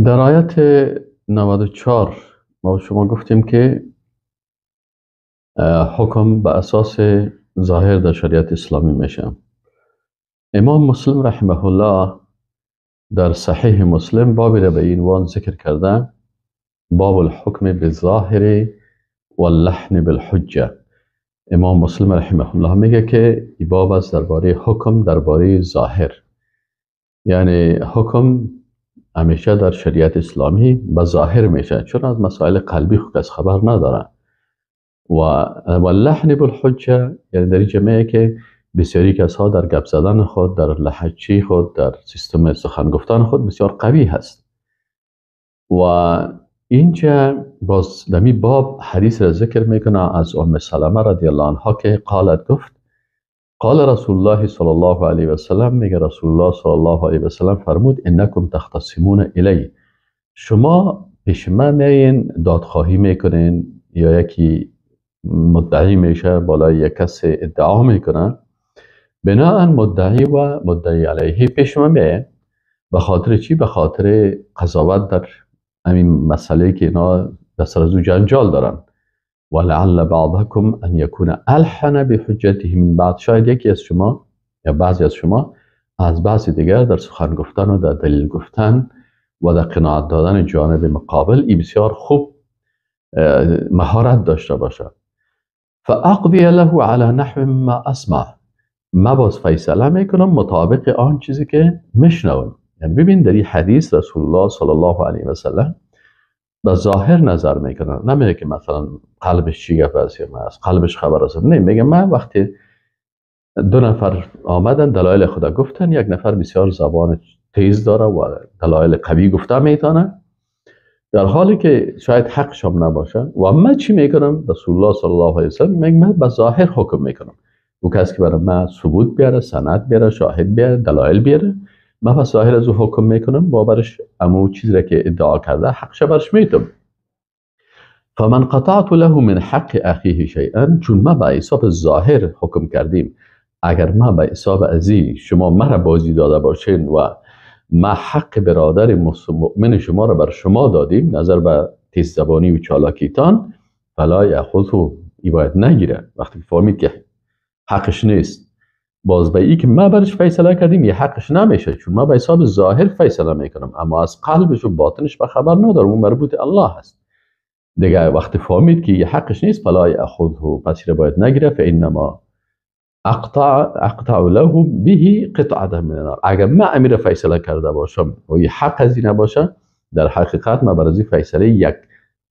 در آیت 94 ما شما گفتیم که حکم به اساس ظاهر در شریعت اسلامی میشه. امام مسلم رحمه الله در صحیح مسلم بابی را به این عنوان ذکر کرده، باب الحکم بالظاهر واللحن بالحجه. امام مسلم رحمه الله میگه که این باب است درباره حکم درباره ظاهر، یعنی حکم همیشه در شریعت اسلامی به ظاهر میشه، چون از مسائل قلبی خود کس خبر نداره. و لحن بالحجه یعنی در این جمعه که بسیاری کسها در گپ زدن خود، در لحجه خود، در سیستم سخن گفتن خود بسیار قوی هست. و اینجا باز دمی باب حدیث را ذکر میکنه از ام سلمه رضی الله عنها که قالت، گفت قال رسول الله صلی الله علیه و سلم، میگه رسول الله صلی الله علیه و سلم فرمود انکم تختصمون الی، شما پیش من میاین دادخواهی میکنین یا یکی مدعی میشه بالای یک کس ادعا میکنه، بناء مدعی و مدعی علیه پیش من میاین. به خاطر چی؟ به خاطر قضاوت در همین مسئله که اینا در سر از او جنجال دارن. ولعل بعضکم ان یکون الحن بحجته من بعض، شاید یکی از شما یا بعضی از شما از بعضی دیگر در سخن گفتن و در دلیل گفتن و در قناعت دادن جانب مقابل ای بسیار خوب مهارت داشته باشه. فاقضی له علی نحو ما اسمع، ما باز فیصله میکنم مطابق آن چیزی که میشنوم. یعنی ببین در این حدیث رسول الله صلی الله علیه و سلم به ظاهر نظر میکنن، نمیگه که مثلا قلبش چی گپ است یا از قلبش خبر است، نه، میگه من وقتی دو نفر آمدن دلایل خدا گفتن، یک نفر بسیار زبان تیز داره و دلایل قوی گفته میتونه، در حالی که شاید حقش هم نباشه، و من چی میکنم؟ رسول الله صلی الله علیه و سلم میگه من به ظاهر حکم میکنم. او کسی که برای من ثبوت بیاره، سند بیاره، شاهد بیاره، دلایل بیاره، من به ظاهر از او حکم میکنم و برش امو چیزی را که ادعا کرده حقش برش میتم. فمن قطعت له من حق اخیه شیئا، چون ما به حساب ظاهر حکم کردیم، اگر ما به حساب ازی شما مرا بازی داده باشین و ما حق برادر مؤمن شما را بر شما دادیم نظر به تیز زبانی و چالاکیتان، فلا یاخذه، ای باید نگیره. وقتی فهمید که حقش نیست، باز به ای که ما برش فیصله کردیم یه حقش نمیشه، چون ما به حساب ظاهر فیصله میکنم، اما از قلبش و باطنش به خبر ندارم، اون مربوط الله هست دیگه. وقتی فهمید که یه حقش نیست، فلا یاخذه، پس را باید نگیره. فانما اقطع له به قطعه من النار، اگر ما امیر فیصله کرده باشم و یه حق از این نباشه، در حقیقت ما بر از این فیصله یک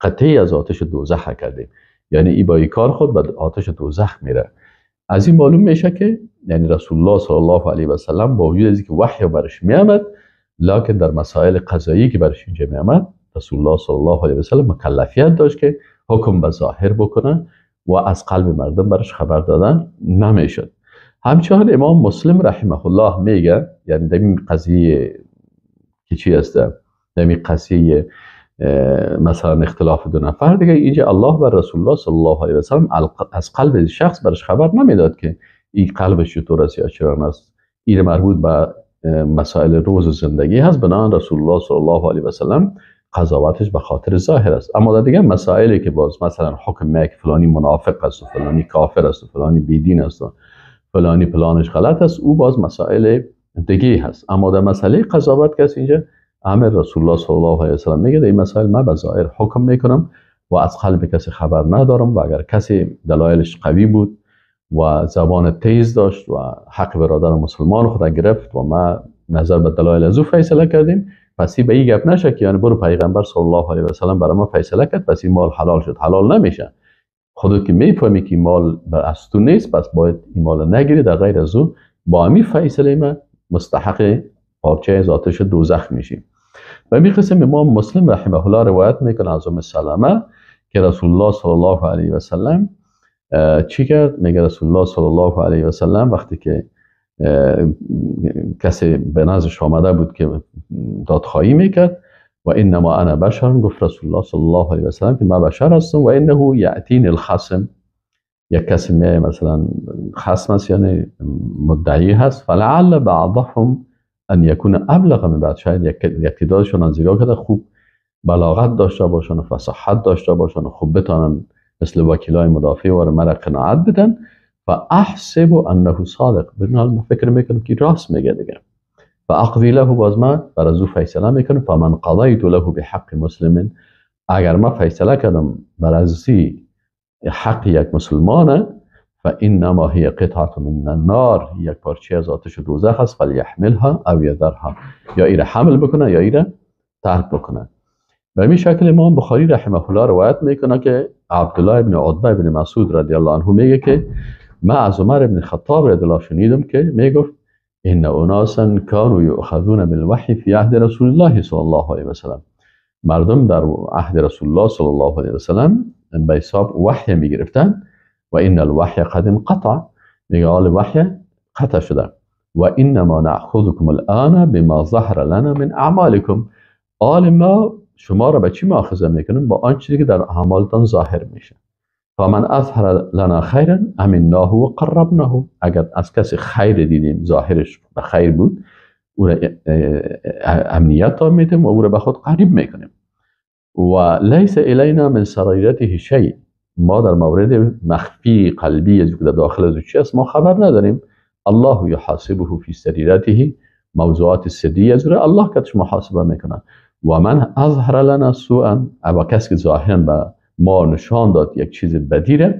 قطعه از آتش دوزخ کردیم، یعنی ای با این کار خود به آتش دوزخ میره. از این معلوم میشه که یعنی رسول الله صلی الله علیه و سلم با وجود از اینکه وحی برش میامد، لکن در مسائل قضایی که برش اینجا میامد، رسول الله صلی الله علیه و سلم مکلفیت داشت که حکم به ظاهر بکنه و از قلب مردم برش خبر دادن نمیشد. همچنان امام مسلم رحمه الله میگه، یعنی در این قضیه که چی است، در این قضیه مثلا اختلاف دو نفر دیگه، اینجا الله و رسول الله صلی الله علیه و سلم از قلب شخص برش خبر نمیداد که این قلبش چطور است یا چرا است، این مربوط به مسائل روز و زندگی هست. بنابراین رسول الله صلی الله علیه و سلم قضاوتش به خاطر ظاهر است. اما در دیگه مسائلی که باز مثلا حکم میگه فلانی منافق است و فلانی کافر است و فلانی بیدین است و فلانی پلانش غلط است، او باز مسائل دیگه هست. اما در مسئله قضاوت که اینجا امر رسول الله صلی الله علیه و سلم میگه در این مسائل من به ظاهر حکم میکنم و از قلب کسی خبر ندارم، و اگر کسی دلایلش قوی بود و زبان تیز داشت و حق برادر مسلمان خود گرفت و ما نظر به دلایل از او فیصله کردیم، پس به این گپ نشه که یعنی برو پیغمبر صلی الله علیه و سلم برای ما فیصله کرد پس این مال حلال شد. حلال نمیشه. خودت که میفهمی که مال بر از تو نیست، پس باید این مال نگیری، در غیر از او با همین فیصله ما مستحق پارچه از آتش دوزخ میشیم. و می قسم امام مسلم رحمه الله روایت میکنه از ام سلمه که رسول الله صلی الله علیه و سلم چی کرد؟ میگه رسول الله صلی الله علیه و سلم وقتی که کسی به نزدش آمده بود که دادخواهی میکرد، و انما انا بشر، گفت رسول الله صلی الله علیه و سلم که من بشر هستم، و انه یأتینی الخصم، یک کسی می مثلا خصم است یعنی مدعی هست، فلعل بعضهم ان یکون ابلغ من بعد، شاید یک تعدادشون از نگاه کرده خوب بلاغت داشته باشن و فصاحت داشته باشن و خوب بتانن مثل وکیلای مدافع و مرا قناعت بدن. فاحسب انه صادق، به من فکر میکنم که راست میگه دیگه. فاقضی له، باز من بر از او فیصله میکنم. فمن قضیت له بحق مسلم، اگر ما فیصله کردم بر از حق یک مسلمانه، فانما هي قطعه من النار، یک پارچه از آتش دوزخ است. فلیحملها او یذرها، یا ایره حمل بکنه یا ایره ترک بکنه. به این شکل امام بخاری رحمه الله روایت میکنه که عبدالله ابن عتبه ابن مسعود رضی الله عنه میگه که ما از عمر ابن خطاب رضی الله شنیدم که میگفت ان اناسا كانوا یؤخذون بالوحی فی عهد رسول الله صلی الله علیه و سلم، مردم در عهد رسول الله صلی الله علیه و سلم به حساب وحی میگرفتن. و ان الوحی قد انقطع، میگه حال وحی قطع شده. و انما ناخذکم الان بما ظهر لنا من اعمالکم، حال ما شما را به چی مؤاخذه میکنیم؟ با آن چیزی که در اعمالتان ظاهر میشه. فمن اظهر لنا خیرا امناه و قربناه، اگر از کسی خیر دیدیم ظاهرش به خیر بود، او را امنیت میدیم و او را به خود قریب میکنیم. و لیس الینا من سرایرته شیء، ما در مورد مخفی قلبی از که در داخل از او چی است ما خبر نداریم. الله یحاسبه فی سریرته، موضوعات سری از او را الله کتش محاسبه میکنه. و من اظهر لنا سوءا، اما کسی که ظاهرا به ما نشان داد یک چیز بدی را،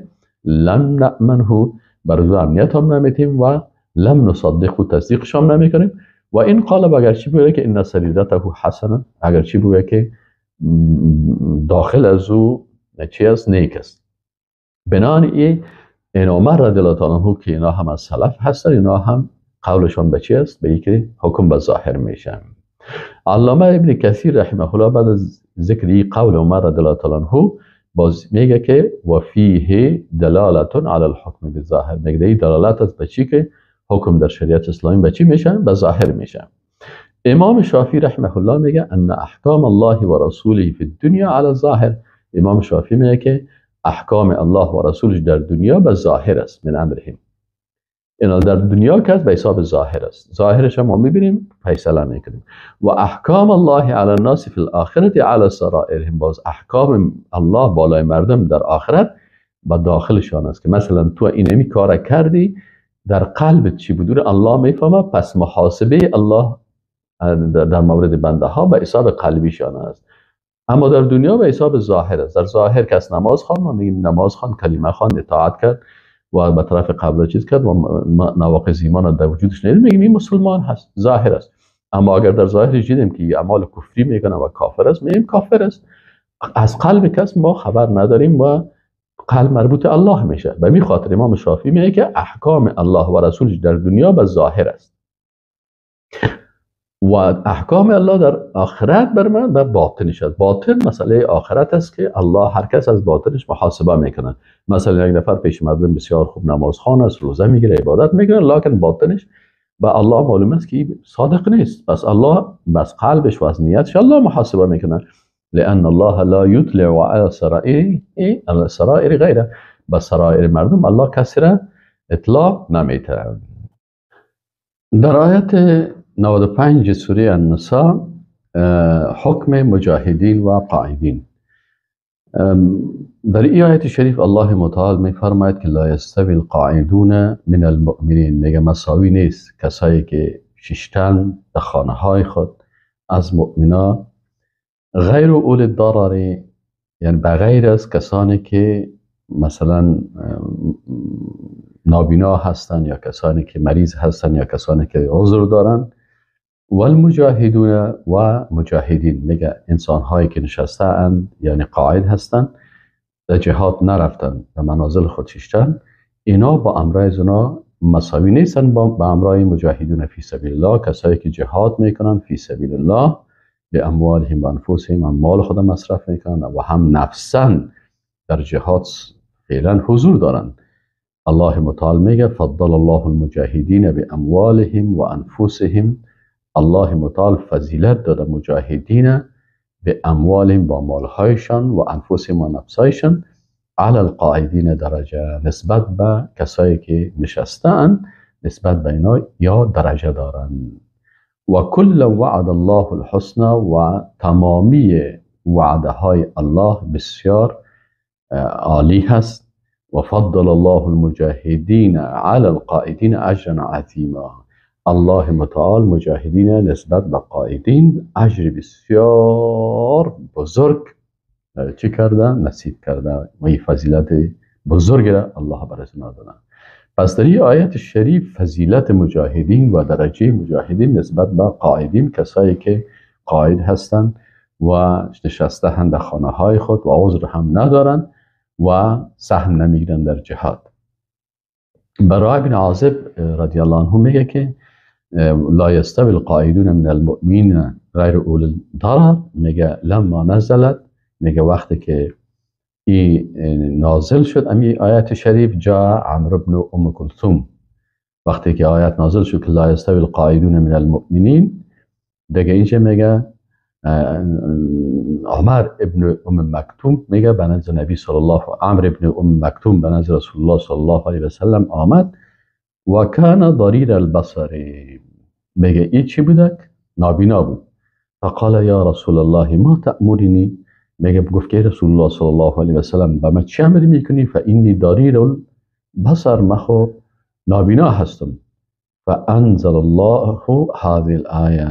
لم نأمنه، بر او امنیت هم نمیتیم و لم نصدقه، تصدیقش هم نمیکنیم. و این قالب اگرچه بگه که ان سریرته حسنه، اگرچه بگه که داخل از او چی است؟ نیک است. بنان این عمر رضی الله تعالی عنه که اینا هم از سلف هستن، اینا هم قولشان به چی است؟ به اینکه حکم به ظاهر میشه. علامه ابن کثیر رحمه الله بعد از ذکر قول عمر رضی الله تعالی عنه باز میگه که و فیه دلالت علی الحکم بالظاهر، میگه این دلالت است به چی که حکم در شریعت اسلامی به چی میشه؟ به ظاهر میشه. امام شافعی رحمه الله میگه ان احکام الله و رسوله فی الدنیا علی الظاهر، امام شافعی میگه که احکام الله و رسولش در دنیا به ظاهر است، من امرهم، اینا در دنیا که به حساب ظاهر است، ظاهرش هم ما میبینیم فیصله میکنیم. و احکام الله علی الناس فی الاخرة علی سرائرهم، باز احکام الله بالای مردم در آخرت به داخلشان است که مثلا تو اینمی کار کردی در قلبت چی بود الله میفهمه، پس محاسبه الله در مورد بنده ها به حساب قلبیشان است. اما در دنیا به حساب ظاهر است. در ظاهر کس نماز خوان، ما میگیم نماز خوان، کلمه خوان، اطاعت کرد و به طرف قبله چیز کرد و نواقض ایمان در وجودش ندید، میگیم این مسلمان هست، ظاهر است. اما اگر در ظاهرش دیدیم که اعمال کفری میکنه و کافر است، میگیم کافر است. از قلب کس ما خبر نداریم و قلب مربوط الله میشه. به می خاطر امام شافعی میگه که احکام الله و رسولش در دنیا به ظاهر است و احکام الله در آخرت بر من به باطنش است. باطن مسئله آخرت است که الله هر کس از باطنش محاسبه میکنه. مثلا یک نفر پیش مردم بسیار خوب نماز خوان است، روزه میگیره، عبادت میکنه، لکن باطنش به الله معلوم است که صادق نیست. پس الله بس قلبش و از نیتش الله محاسبه میکنه. لأن الله لا يطلع على سرائر غیره، به سرائر مردم الله کسی را اطلاع نمیده. در آیت 95 سوره النساء حکم مجاهدین و قاعدین. در این آیت شریف الله متعال میفرماید که لا یستوی القاعدون من المؤمنین، میگه مساوی نیست کسایی که ششتن در خانه های خود از مؤمنا، غیر اول الضرر، یعنی بغیر از کسانی که مثلا نابینا هستند یا کسانی که مریض هستند یا کسانی که عذر دارند، والمجاهدون و مجاهدین، میگه انسان هایی که نشسته اند یعنی قاعد هستند، در جهاد نرفتن، در منازل خود ششتن، اینا با امرای زنا مساوی نیستن با امرای مجاهدون فی سبیل الله، کسایی که جهاد میکنن فی سبیل الله به اموالهم و انفسهم، هم مال خود مصرف میکنن و هم نفسا در جهاد فعلا حضور دارن. الله متعال میگه فضل الله المجاهدین باموالهم و انفسهم، الله متعال فضیلت داده مجاهدین به اموالهم با مالهایشان و انفسهم و نفسهایشان علی القاعدین درجه، نسبت به کسایی که نشستن نسبت به اینا یا درجه دارن. و کل وعد الله الحسنى، و تمامی وعده های الله بسیار عالی هست. و فضل الله المجاهدین علی القائدین اجرا عظیما، الله متعال مجاهدین نسبت به قائدین اجر بسیار بزرگ چی کرده؟ نصیب کرده و این فضیلت بزرگ را الله برای ما داده. پس در این آیت شریف فضیلت مجاهدین و درجه مجاهدین نسبت به قائدین، کسایی که قائد هستند و نشسته هستند در خانه های خود و عذر هم ندارند و سهم نمیگیرند در جهاد. براء بن عازب رضی الله عنه میگه که لا یستوی القائدون من المؤمنین غیر اولی الضرر، میگه لما نزلت، میگه وقتی که ای نازل شد امی آیت شریف، جاء عمرو بن ام کلثوم، وقتی که آیت نازل شد که لا یستوی القائدون من المؤمنین، دیگه اینجا میگه عمر ابن ام مکتوم میگه به نزد نبی صلی الله، عمرو ابن ام مکتوم به نزد رسول الله صلی الله علیه و سلم آمد و کان ضریر البصر، میگه ای چی بودک؟ نابینا بود. فقال یا رسول الله ما تأمرنی، میگه گفت که رسول الله صلی الله علیه و سلم به من چی امر میکنی؟ فانی ضریر البصر، من خو نابینا هستم. فانزل الله هذه الآیه،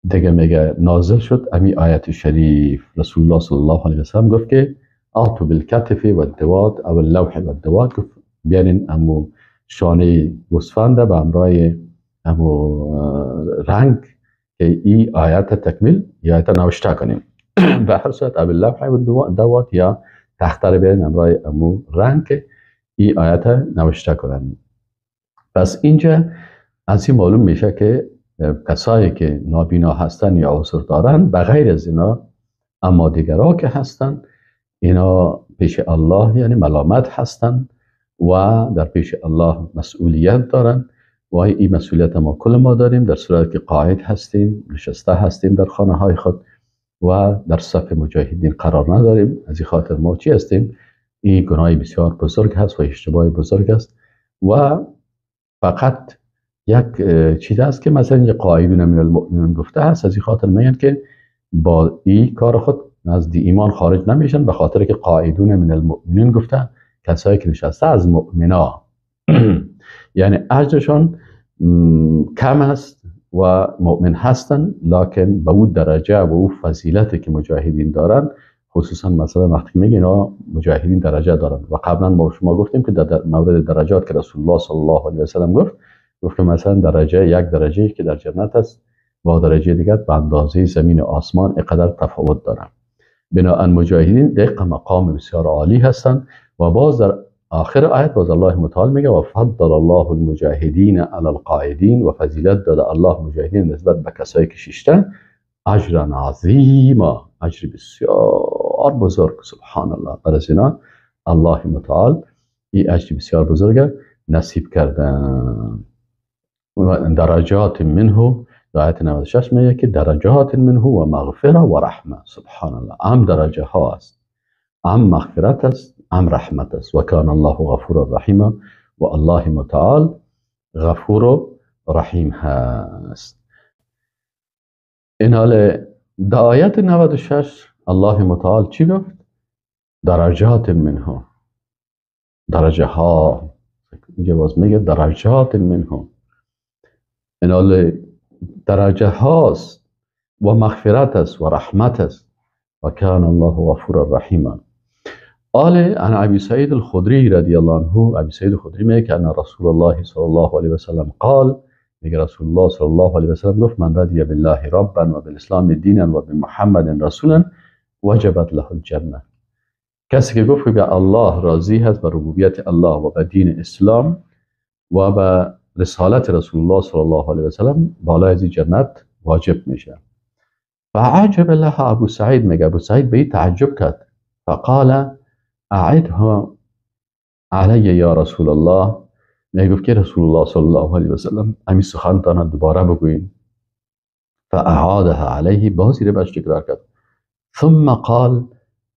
دیگه میگه نازل شد امی آیت شریف. رسول الله صلی الله علیه و سلم گفت که آتو بالکتف و الدوات او اللوح و الدوات، گفت بیارین امو شانه گوسفنده به همراه امو رنگ که ای آیت تکمیل یا آیت نوشته کنیم. به هر صورت او اللوح و الدوات یا تخته رو بیارین همراه امو رنگ که ای آیت نوشته کنن. پس اینجا از این معلوم میشه که کسایی که نابینا هستن یا عذر دارن بغیر از اینا، اما دیگرها که هستن اینا پیش الله یعنی ملامت هستن و در پیش الله مسئولیت دارن و این مسئولیت ما کل ما داریم در صورت که قاعد هستیم، نشسته هستیم در خانه های خود و در صف مجاهدین قرار نداریم. از این خاطر ما چی هستیم؟ این گناه بسیار بزرگ هست و اشتباه بزرگ است و فقط یک چیز است که مثلا یه قائدون من المؤمنون گفته هست، از این خاطر میگن که با این کار خود از دی ایمان خارج نمیشن، به خاطر که قائدون من المؤمنین گفته کسایی که نشسته از مؤمنا یعنی اجرشون کم است و مؤمن هستن، لکن به او درجه و او فضیلتی که مجاهدین دارن، خصوصا مثلا وقتی میگه اینا مجاهدین درجه دارن و قبلا ما شما گفتیم که در مورد درجات که رسول الله صلی الله علیه و سلم گفت که مثلا درجه یک درجه که در جنت است با درجه دیگر به اندازه زمین و آسمان اینقدر تفاوت دارن. بناءً مجاهدین دقیق مقام بسیار عالی هستند و باز در آخر آیت باز الله متعال میگه و فضل الله المجاهدین علی القاعدین، و فضیلت داده الله مجاهدین نسبت به کسایی که شیشتن اجرا عظیما، اجر بسیار بزرگ. سبحان الله، برای اینا الله متعال این اجر بسیار بزرگ نصیب کردن. و درجات منه، آیت 96 میگه که درجات منه و مغفره و رحمه. سبحان الله، هم درجه ها است، هم مغفرت است، هم رحمت است. و کان الله غفور رحیم، و الله متعال غفور و رحیم هست. این حال در آیت 96 الله متعال چی گفت؟ درجات منه، درجه ها. اینجا باز میگه درجات منه، این حال درجه هاست و مغفرت است و رحمت است. و کان الله غفور رحیم. قال عن ابي سعيد الخدري رضي الله عنه، ابي سعيد الخدري میگه ان رسول الله صلی الله علیه و سلم قال، میگه رسول الله صلی الله علیه و سلم گفت من رضی بالله ربا و بالاسلام دینا و بمحمد رسولا وجبت له الجنه. کسی که گفت به الله راضی هست، به ربوبیت الله و به دین اسلام و به رسالت رسول الله صلی الله علیه و سلم، بالای از جنت واجب میشه. فعجب له ابو سعید، میگه ابو سعید به تعجب کرد. فقال اعده علی یا رسول الله، میگه گفت که رسول الله صلی الله علیه و سلم امی سخن تانا دوباره بگوین. فاعادها علیه، بازی رو بهش تکرار کرد. ثم قال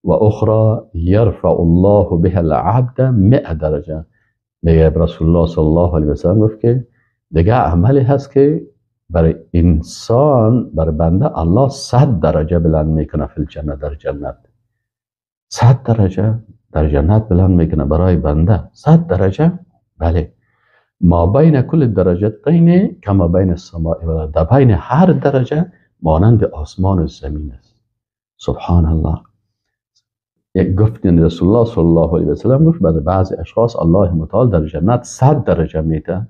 و اخرى يرفع الله بها العبد 100 درجه. میگه رسول الله صلی الله علیه و سلم گفت که دیگه عملی هست که برای انسان، برای بنده الله 100 درجه بلند میکنه فی الجنه، در جنت 100 درجه در جنت بلند میکنه برای بنده 100 درجه. بله، ما بین کل درجتین کما بین السماء و در بین هر درجه مانند آسمان و زمین است. سبحان الله. یک گفت رسول الله صلی الله علیه و سلم گفت بعد بعضی اشخاص الله متعال در جنت 100 درجه میده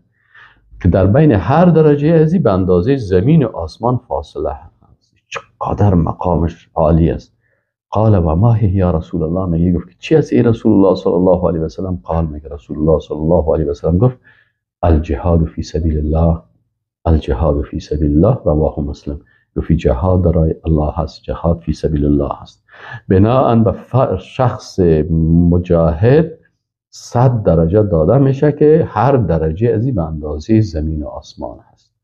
که در بین هر درجه ازی به اندازه زمین و آسمان فاصله هست. چقدر مقامش عالی است. قال و ما هی یا رسول الله، میگه گفت چی است ای رسول الله صلی الله علیه و سلم؟ قال، میگه رسول الله صلی الله علیه و سلم گفت الجهاد فی سبیل الله، الجهاد فی سبیل الله، رواه مسلم. گفت جهاد برای الله هست، جهاد فی سبیل الله هست. بناءً به شخص مجاهد 100 درجه داده میشه که هر درجه از این به اندازه زمین و آسمان هست.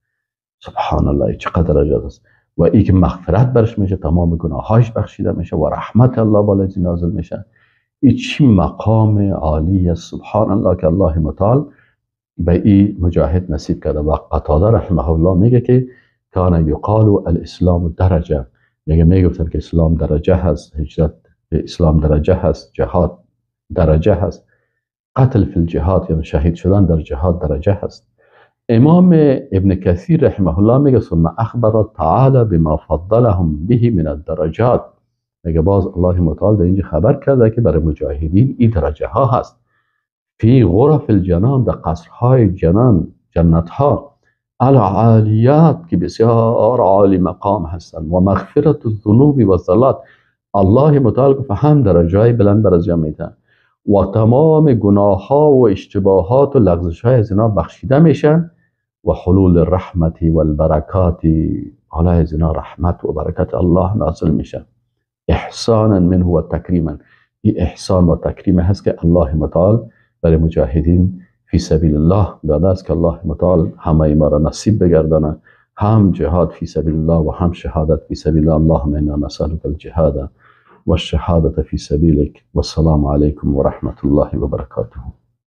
سبحان الله، چقدر درجات است. و ای که مغفرت برش میشه، تمام گناهاش بخشیده میشه و رحمت الله بالای نازل میشه. ای چی مقام عالی است، سبحان الله، که الله متعال به ای مجاهد نصیب کرده. و قتاده رحمه الله میگه که کان یقال الاسلام درجه، میگه میگفتن که اسلام درجه هست، هجرت به اسلام درجه هست، جهاد درجه هست، قتل فی الجهاد یعنی شهید شدن در جهاد درجه هست. امام ابن کثیر رحمه الله میگه ثم اخبر تعالی بما فضلهم به من الدرجات، میگه باز الله متعال در اینجا خبر کرده که برای مجاهدین این درجه ها هست. فی غرف الجنان، در قصرهای جنان، جنت ها، العالیات که بسیار عالی مقام هستند، و مغفرت الذنوب و الزلات. الله متعال گفت هم درجه بلند بر از میده و تمام گناه ها و اشتباهات و لغزش های از اینا بخشیده میشن، و حلول الرحمت و البرکات، حالا از اینا رحمت و برکت الله نازل میشه. احسانا منه و تکریما، این احسان و تکریم هست که الله متعال برای مجاهدین فی سبیل الله داده است که الله متعال همه ما را نصیب بگردانه، هم جهاد فی سبیل الله و هم شهادت فی سبیل الله. اللهم انا نسألك الجهاد والشهادة في سبيلك. والسلام عليكم ورحمة الله وبركاته.